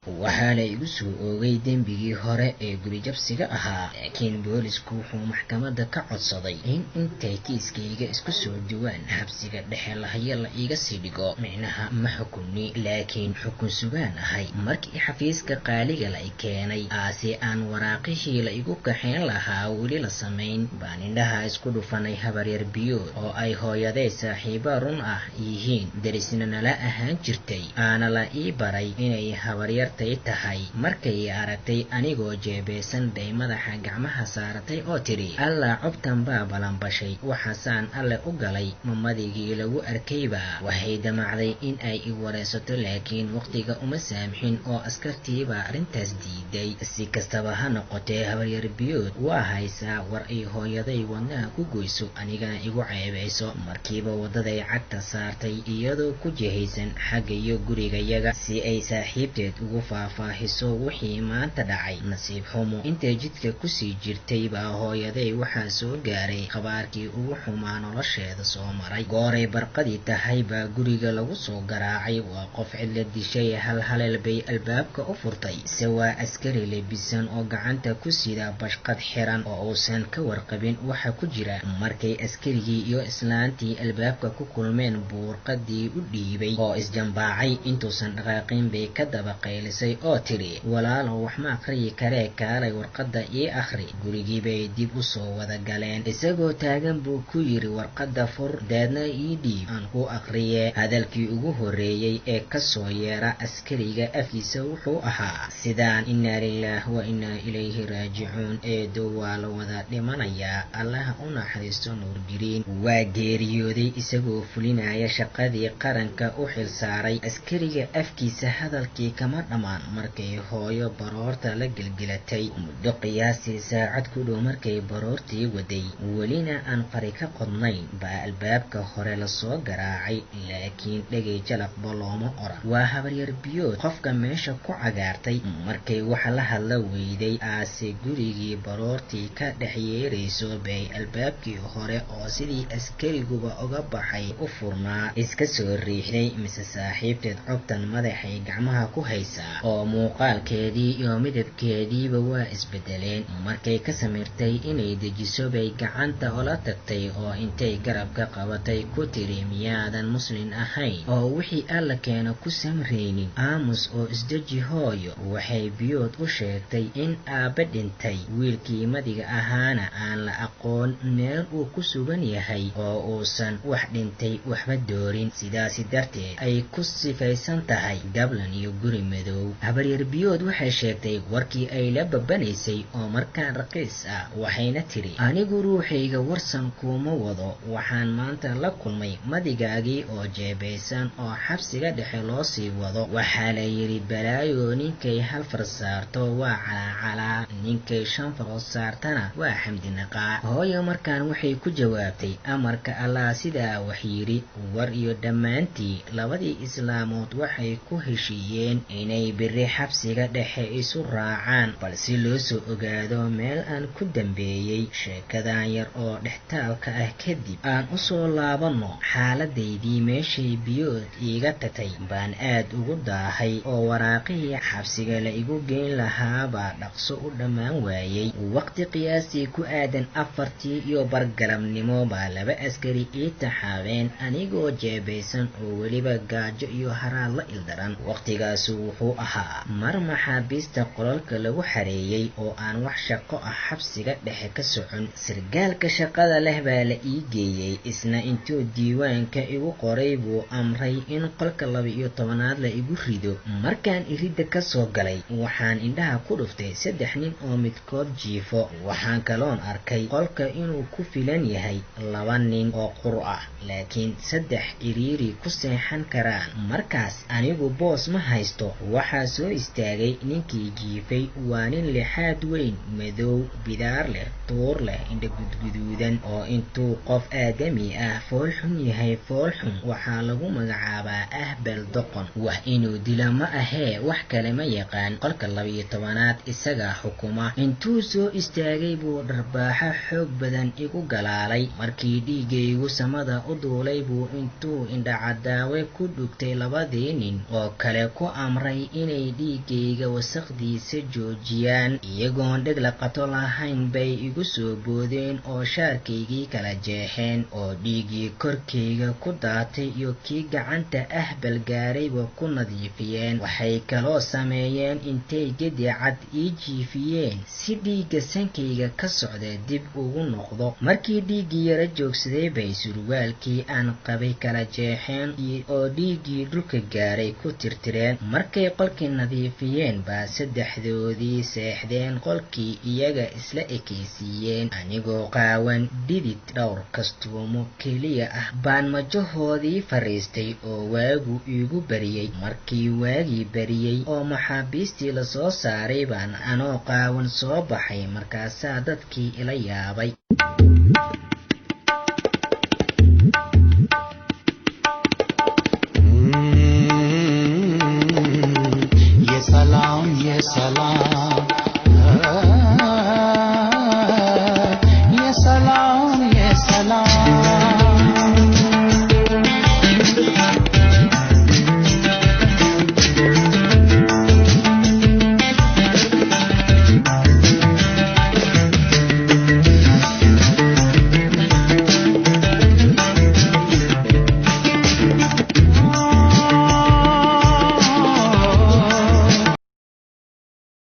Waxaa la igu soo oogay dembigii hore ee gurijabsiga ahaa, laakiin boolisku wuxuu maxkamadda ka codsaday in intay kiiskayga isku soo duwaan xabsiga dhexe lahyo la iiga sii dhigo. Micnaha ma xukunni, laakiin xukun sugaan ahay. Markii xafiiska qaaliga la i keenay, aase aan waraaqihii la igu kaxayn lahaa weli la samayn, baan indhaha isku dhufanay Habaryar Biyood oo ay hooyaday saaxiiba run ah yihiin, derisna nala ahaan jirtay, aana la ii baray inay habaryartay tahay. Markay aragtay anigoo jeebeysan bay madaxa gacmaha saaratay oo tidhi, "Alla, cobtan baa balanbashay, waxaasaan Alle u galay, mamadigii lagu arkayba." Waxay damacday in ay i wareysato, laakiin waqtiga uma saamxin oo askartiibaa arrintaas diiday. Si kastaba ha noqotee, Habaryar Biyood waa haysaa war ay hooyaday wadnaha ku goyso, anigana igu ceebayso. Markiiba waddaday cagta saartay iyadoo ku jihaysan xagga iyo gurigayaga si ay saaxiibteed ugu faahfaahiso wixii maanta dhacay. Nasiib xumo, intay jidka kusii jirtay baa hooyaday waxaa soo gaaray khabaarkii ugu xumaa nolosheeda soo maray. Gooray barqadii tahay baa guriga lagu soo garaacay. Waa qof cidla dishay. Hal haleel bay albaabka u furtay, se waa askari lebisan oo gacanta ku sida bashqad xiran oo uusan ka warqabin waxa ku jira. Markay askarigii iyo islaantii albaabka ku kulmeen buu warqadii u dhiibay oo isjambaacay. Intuusan dhaqaaqin bay ka daba qaylisay oo tidhi, "Walaalow, wax ma akhriyi karee, kaalay warqadda ii akhri." Gurigii bay dib u soo wada galeen. Isagoo taagan buu ku yidhi, "Warqadda fur, deedna ii dhiib aan ku akhriye." Hadalkii ugu horreeyey ee ka soo yeera askariga afkiisa wuxuu ahaa sidaan: "Innaa lilaah wa innaa ilayhi raajicuun. Eedo, waa la wada dhimanayaa. Allaha u naxariisto Nuurgiriin, waa geeriyooday isagoo fulinaya shaqadii qaranka u xil saaray." Askariga afkiisa hadalkii kama dhammaan markay hooyo baroorta la gelgelatay. Muddo qiyaastii saacad ku dhow markay baroortii waday, welina aan fari ka qodnayn, baa albaabka hore lasoo garaacay, laakiin dhegay jalaqba looma oran. Waa Habaryar Biyood qofka meesha ku cagaartay. Markay wax la hadla weyday, aase gurigii baroortii ka dhex yeerayso, bay albaabkii hore oo sidii askariguba uga baxay u furnaa iska soo riixday. Mise saaxiibteed cobtan madaxay gacmaha ku haysaa oo muuqaalkeedii iyo midabkeediiba waa isbedeleen. Markay ka samirtay inay dejiso bay gacanta ula tagtay oo intay garabka qabatay ku tiri, "Miyaadan muslin ahayn oo wixii Alla keena ku samraynin? Aamus oo isdeji, hooyo." Waxay Biyood u sheegtay in aabbe dhintay, wiilkii madiga ahaana aan la aqoon meel uu ku sugan yahay oo uusan wax dhintay waxba doorin, sidaasi darteed ay ku sifaysan tahay gablan iyo guri madow. Habaryar Biyood waxay sheegtay warkii ay la babanaysay oo markaan raqiis ah, waxayna tidhi, "Anigu ruuxayga warsan kuuma wado. Waxaan maanta la kulmay madigaagii oo jeebaysan oo xabsiga dhexe loo sii wado. Waxaa la yidhi, balaayo ninkay hal far saarto waa calaacalaa, ninkay shan farood saartana waa xamdinaqaa." Hooyo markaan waxay ku jawaabtay, "Amarka Allah sidaa wax yidhi." War iyo dhammaantii, labadii islaamood waxay ku heshiiyeen inay biri xabsiga dhexe isu raacaan, balse loo soo ogaado meel aan ku dambeeyey. Sheekadan yar oo dhextaalka ah kadib, aan u soo laabanno xaaladaydii. Meeshay Biyood iiga tagtay baan aad ugu daahay oo waraaqihii xabsiga la igu geyn lahaabaa dhaqso u dhammaan waayey. Waqti qiyaastii ku aadan 4:30 galabnimo baa laba askari ii taxaabeen anigoo jeebaysan oo weliba gaajo iyo haraad la ildaran. Waqtigaasu wuxuu ahaa mar maxaabiista qolalka lagu xareeyey oo aan wax shaqo ah xabsiga dhexe ka socon. Sargaalka shaqada leh baa la ii geeyey. Isna intuu diiwaanka igu qoray buu amray in qolka 12aad la igu rido. Markaan iridda ka soo galay, waxaan indhaha ku dhuftay saddex nin oo midkood jiifo. Waxaan kaloon arkay qolka inuu ku filan yahay laba nin oo qur ah, laakiin saddex iriiri ku seexan karaan. Markaas anigu boos ma haysto. Waxaa soo istaagay ninkii jiifay. Waa nin lixaad weyn, madow, bidaar leh, tuur leh, indha gudguduudan, oo intuu qof aadami ah fool xun yahay fool xun. Waxaa lagu magacaabaa Ahbel Doqon. Wax inuu dilo ma ahee wax kale ma yaqaan. Qolka 12aad isagaa xukuma. Intuu soo istaagay buu dharbaaxo xoog badan igu galaalay. Markii dhiiggaygu samada u duulay buu intuu indhacadaawe ku dhugtay labadii nin oo kale ku amray inay dhiiggayga wasaqdiisa joojiyaan. Iyagoon dheg la qato lahayn bay igu soo boodeen oo shaarkaygii kala jeexeen, oo dhiiggii korkayga ku daatay iyo kii gacanta ah balgaarayba ku nadiifiyeen. Waxay kaloo sameeyeen intay gedi cad ii jiifiyeen si dhiigga sankayga ka socda dib ugu noqdo. Markii dhiiggii yara joogsaday bay surwaalkii aan qabay kala jeexeen oo dhiiggii dhulka gaaray ku tirtireen. Markay qolkii nadiifiyeen baa saddexdoodii seexdeen qolkii iyaga isla ekaysiiyeen. Anigoo qaawan, dhidid dhowr kastuumo keliya ah, baan majahoodii fariistay oo waagu iigu bariyey. Markii waagii bariyey oo maxaabiistii lasoo saaray baan anoo qaawan soo baxay. Markaasaa dadkii ila yaabay. ये सलाम, ये सलाम।